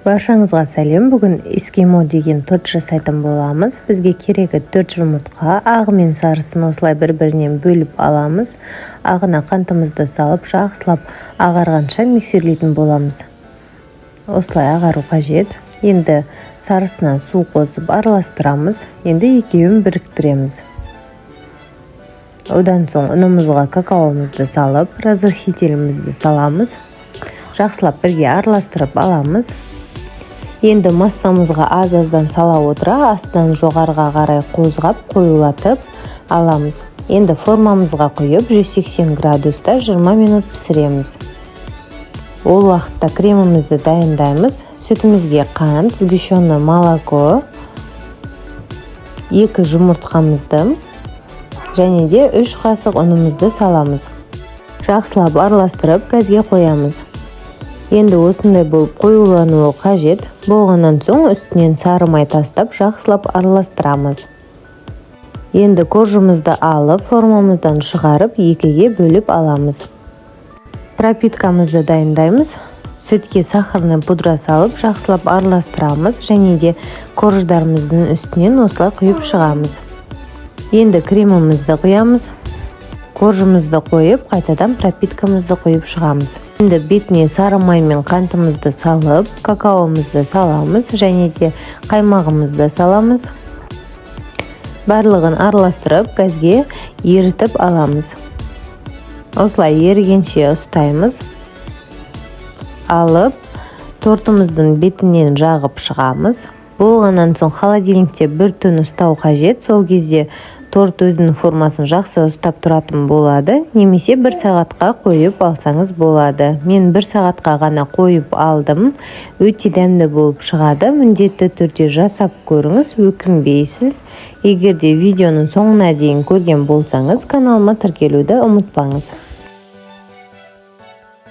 Баршаңызға сәлем! Бүгін эскимо деген торт жасайтын боламыз. Бізге керегі төрт жұмыртқа. Ағы мен сарысын осылай бір-бірінен бөліп аламыз. Ағына қантымызды салып, жақсылап ағарғанша миксерлейтін боламыз. Осылай ағару қажет. Енді сарысына су қосып араластырамыз. Енді екеуін біріктіреміз. Одан соң ұнымызға какаомызды салып, разрыхителімізді саламыз. Жақсылап бірге араластырып аламыз. Енді массамызға аз-аздан сала отыра, астынан жоғарыға қарай қозғап, қоюлатып аламыз. Енді формамызға құйып, 180 градуста 20 минут пісіреміз. Ол уақытта кремімізді дайындаймыз. Сүтімізге қант, сгущенное молоко, екі жұмыртқамызды және де 3 қасық ұнымызды саламыз. Жақсылап араластырып, газге қоямыз. Енді осындай болып қоюлануы қажет. Болғаннан соң үстінен сары май тастап, жақсылап араластырамыз. Енді коржымызды алып, формамыздан шығарып, екіге бөліп аламыз. Пропиткамызды дайындаймыз. Сүтке сахарный пудра салып, жақсылап араластырамыз және де корждарымыздың үстінен осылай құйып шығамыз. Енді кремімізді құямыз. Коржымызды қойып, қайтадан пропиткамызды құйып шығамыз. Енді бетіне сары май мен қантымызды салып, какаомызды саламыз және де қаймағымызды саламыз. Барлығын араластырып, газге ерітіп аламыз. Осылай ерігенше ұстаймыз. Алып, тортымыздың бетінен жағып шығамыз. Болғаннан соң холодильникте бір түн ұстау қажет. Сол кезде торт өзінің формасын жақсы ұстап тұратын болады. Немесе бір сағатқа қойып алсаңыз болады. Мен бір сағатқа ғана қойып алдым. Өте дәмді болып шығады. Міндетті түрде жасап көріңіз, өкінбейсіз. Егер де видеоның соңына дейін көрген болсаңыз, каналыма тіркелуді ұмытпаңыз.